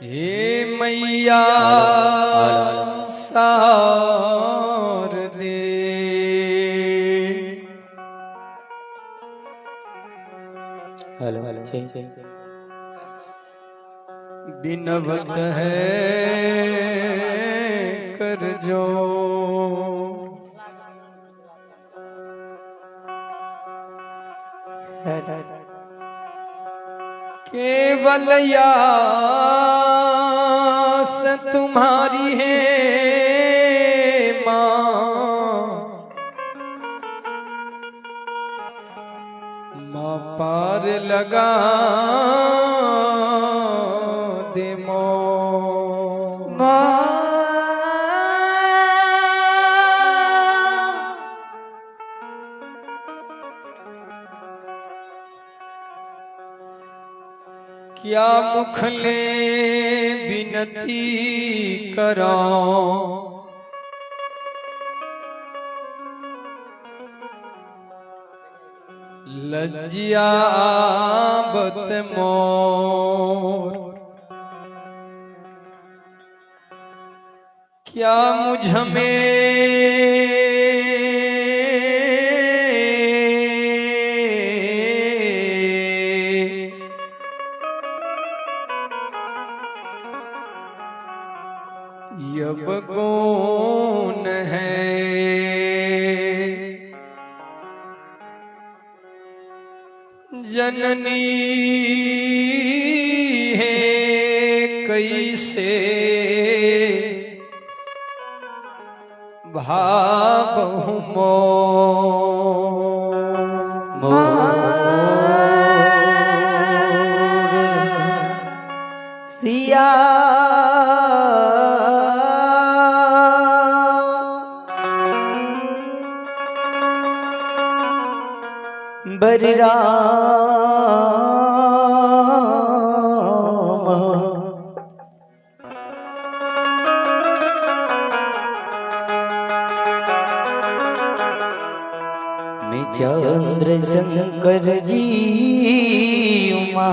हे मैया सार दे। हेलो। बिनवत है कर जो केवल आस तुम्हारी है माँ, माँ पार लगा दे मो। क्या मुख ले विनती करो, लज्जिया बत मोर। क्या मुझ में यब गुण है, जननी है कैसे भाव मोर। सिया बलिराम मैं चंद्र शंकर जी उमा।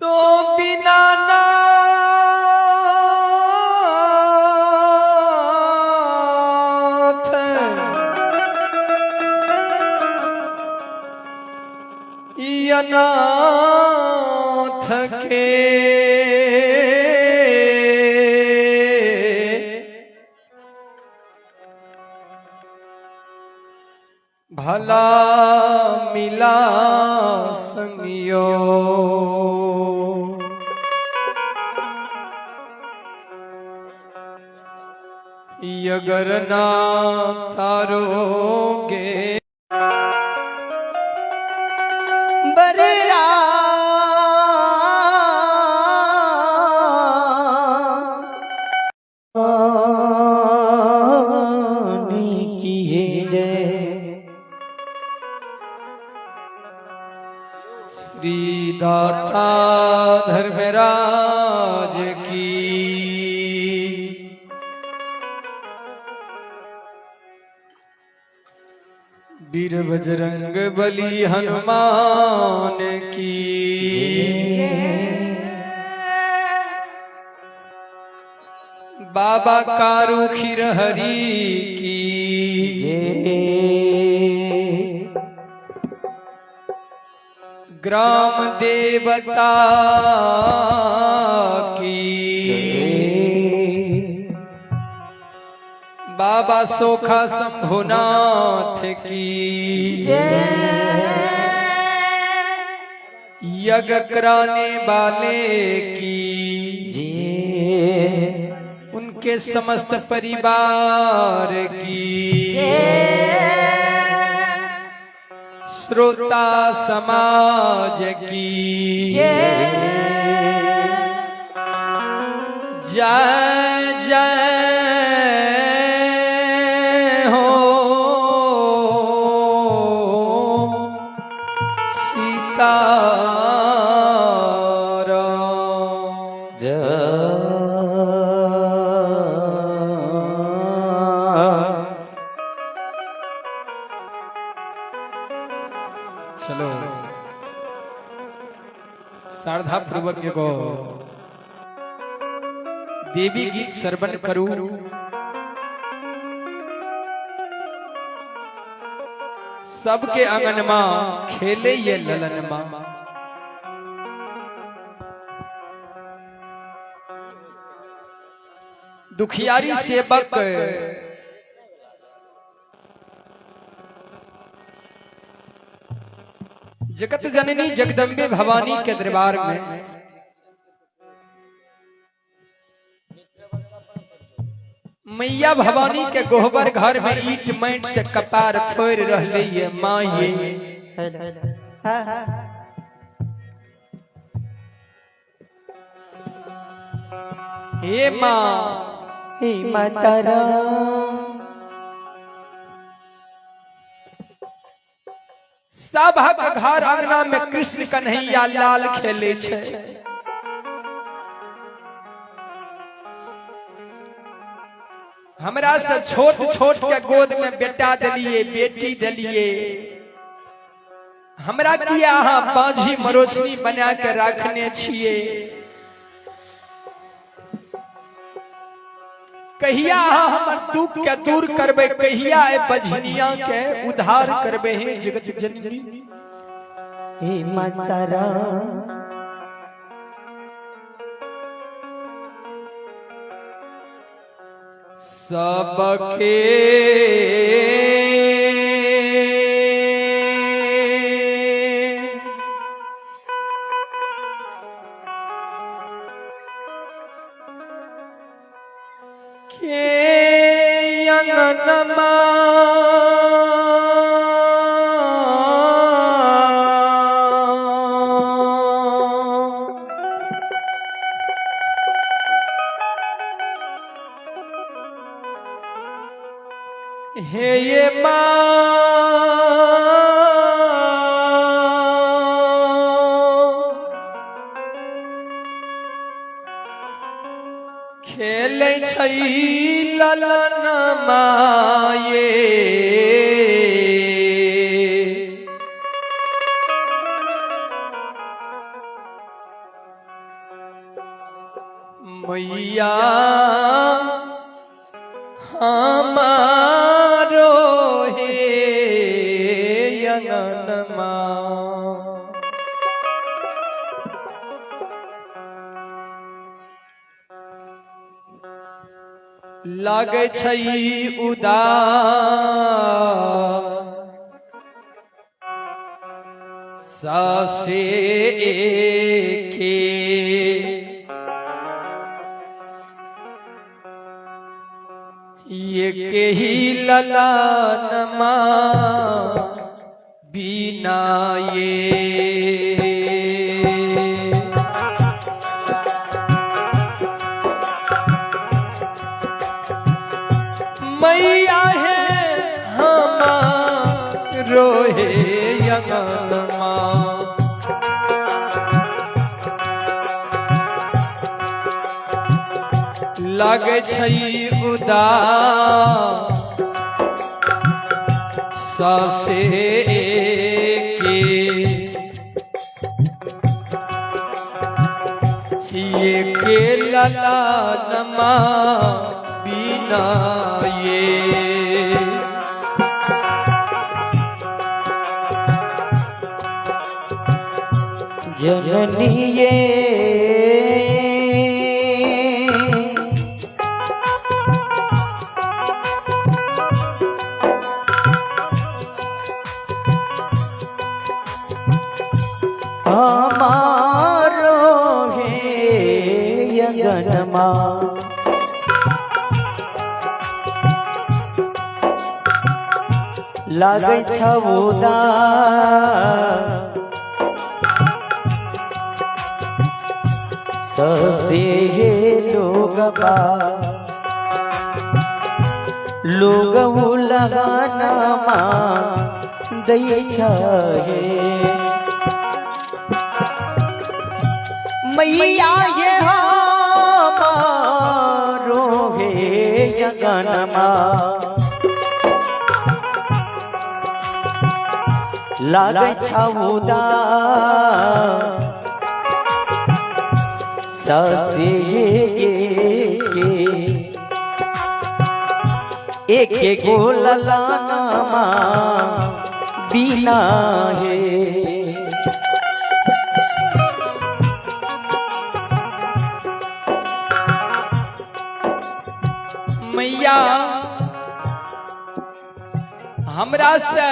तो बिना नाथ अनाथ के भला मिला संगियो। यगर ना तारोगे बलिराम की जय। श्री दाता धर्मराज की। वीर बजरंग बली हनुमान की। बाबा कारू खीर हरी की। ग्राम देवता की। बाबा सोखा शंभुनाथ की। यज्ञ कराने वाले की, उनके समस्त परिवार की, श्रोता समाज की जय जय हो। सीताराम। जय। श्रद्धा पूर्वक एगो देवी गीत श्रवण करू। सबके अंगनमा खेले ये ललनमा। दुखियारी सेवक जगत जननी जगदम्बे भवानी के दरबार में मैया भवानी के गोहबर घर में ईट मैट से कपार फोड़ रहले ये माँ ये। हे माँ, हे माता राम। सबहक घर अंगना में कृष्ण कन्हैया लाल खेले छे। हमरा से छोट छोट के गोद में बेटा दिलिए, बेटी दिलिए, हमरा किया अहाँ बाँझी मरोचनी बना के रखने छिए? कहिया अहाँ हमर दुख के दूर करबै? कहिया ए बझनिया के उद्धार करबै? हे जगत जननी, हे माता राम। सबके के अंगनमा हे ये माँ खेलै छै ललन माये। मैया हमारो हे अंगनमा लागै छै उदास ससे के ये के ही ललनमा बिना ये। मैया है हमारो हे अंगनमा लागै छै उदास ससे के ये के ललनमा बिना ये। जननी ये हमारो हे अंगनमा लागै छबुदा ससे लोगबा लोग लगाना दै छे। मैया ये हमारो हे अंगनमा लागै छउदा सासे के एक गो ललनमा बिना हे। मैया हमरा से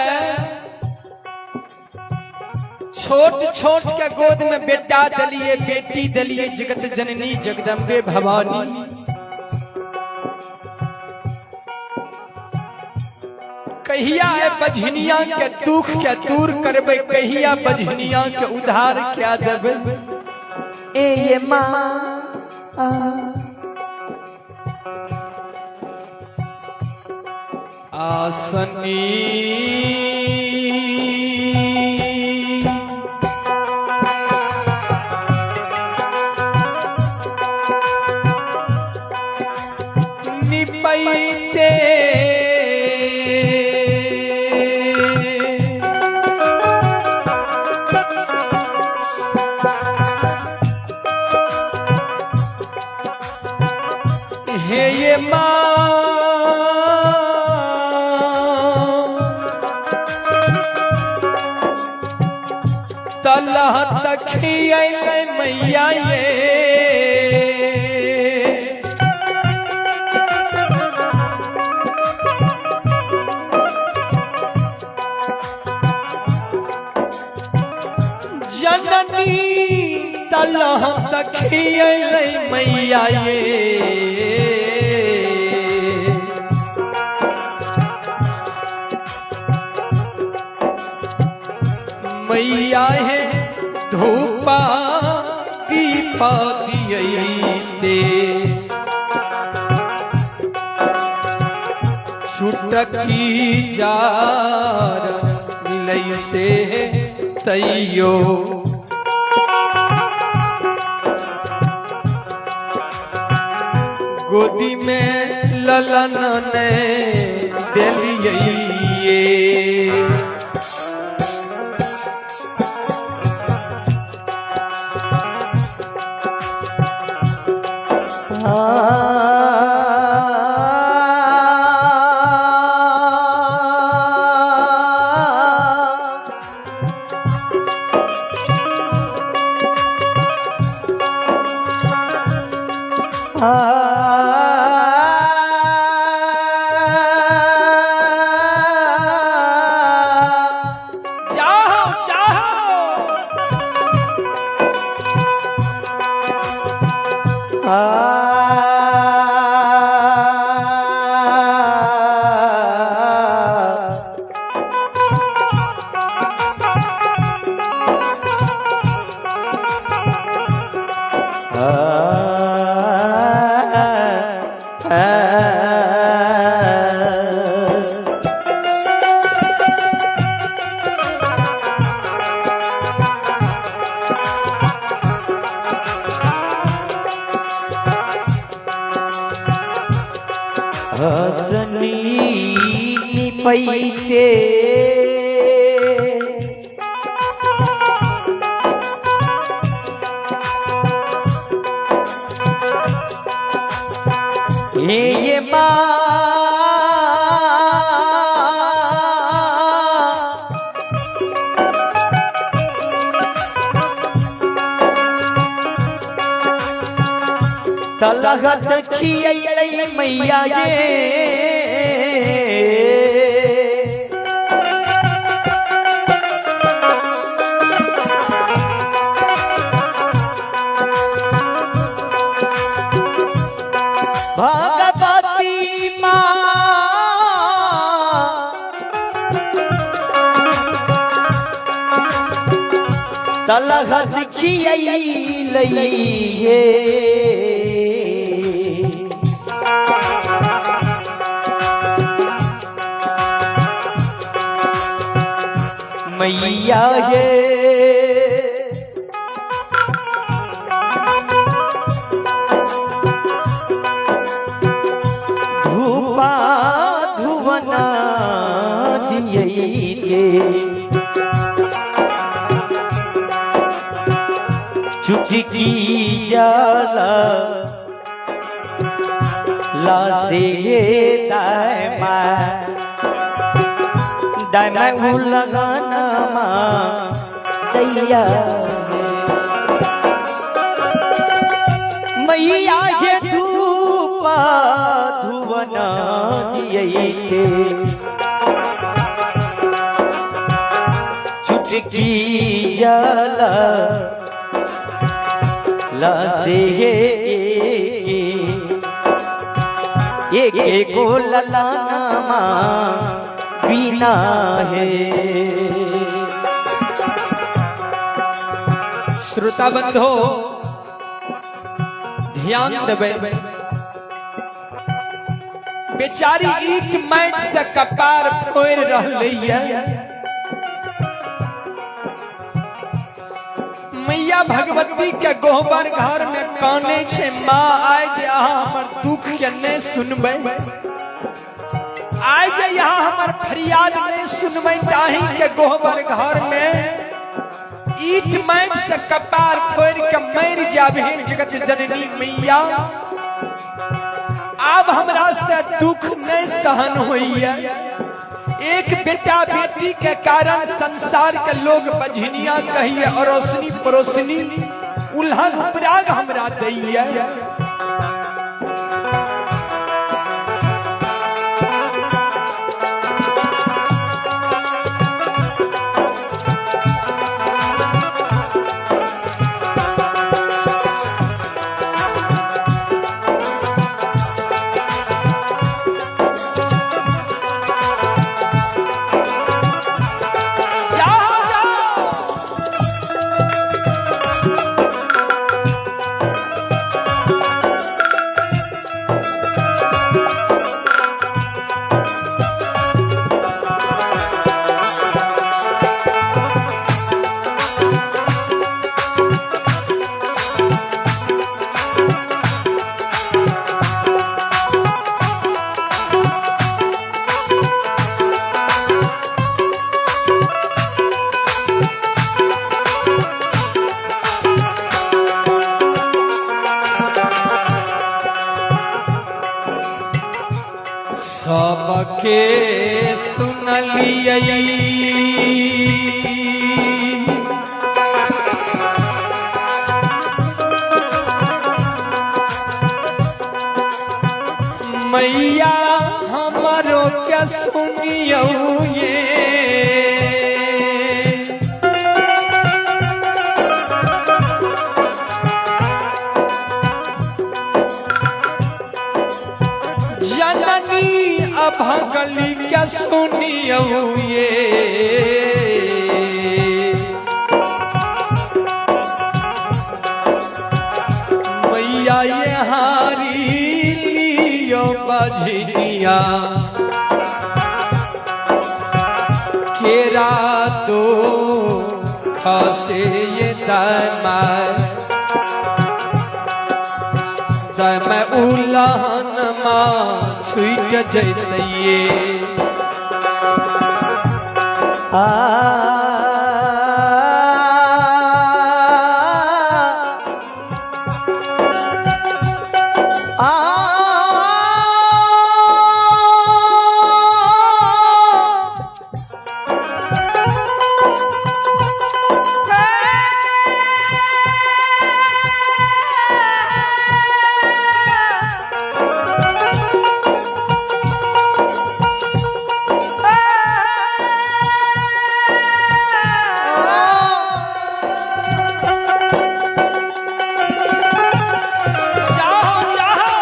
छोट छोट के गोद में बेटा दिलिए, बेटी दिलिए, जगत जननी जगदम्बे भवानी। कहिया ए बझनिया के दुख के दूर करबे, कहिया बझनिया के उधार क्या देबे। ए ये माँ आसनी निपैते हे ये माँ तलह तखियल मैया ये जननी तलह तखियल मैया ये मैया है धूपा दीपा दियते छुटकी जार लई से तैयो गोदी में ललन ने दिलिये। जाओ जाओ। हसनी पैते हे ये माँ तलहत खियै मैया ये। भगवती माँ तलहत खियै हे। मैया हे धूपा धुवना दिए के। चुटकी जाला लासे दाय दाय मैं उ लगाना माँ दैया मैया हे धूपा धुवना दिए के चुटकी जाला लासे एक एक को ललाना माँ बिना है। श्रोता बंधो ध्यान देबै। बेचारी ईट माटि से कपार फोड़ रहलै ये। मैया भगवती के गोहबर घर में काने छे, माँ आय जे अहाँ हमर दुख के नहीं सुनबै, आय जे यहाँ हमर फरियाद नहीं सुनबै, ताही के गोहबर घर में ईट माटि से कपार फोड़ के मरि जाबे जगत जननी मैया। आब हमरा से दुख नहीं सहन होइए। एक बेटा बेटी के कारण संसार के लोग बझनिया कहिए, अड़ोसनी पड़ोसनी उल्हन उपराग हमरा दैये। जाओ जाओ। सबके सुनलियै मैया हमरो के सुनियौ ये। जननी अभगली के सुनियौ ये। मैया ये हारी लियो बझनिया केरा तो खसे ये दमाय दम उलहन माँ छूट जैतैये। आ आ जाओ जाओ।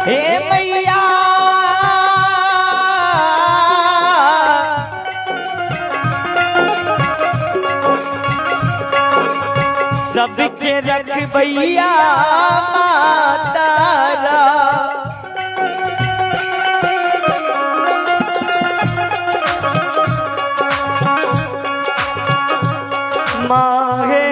हे मैया सबके रखबैया मातारा माहे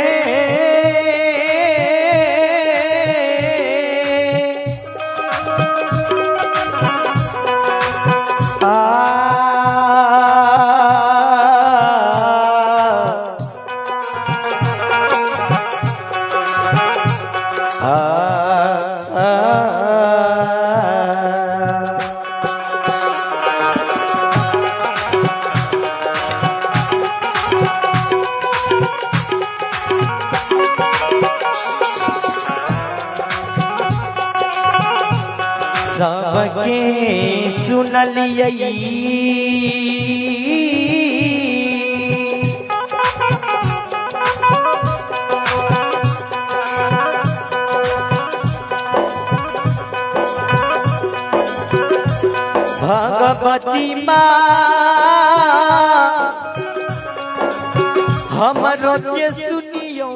सुनलियै। भगवती माँ हमरो के सुनियो।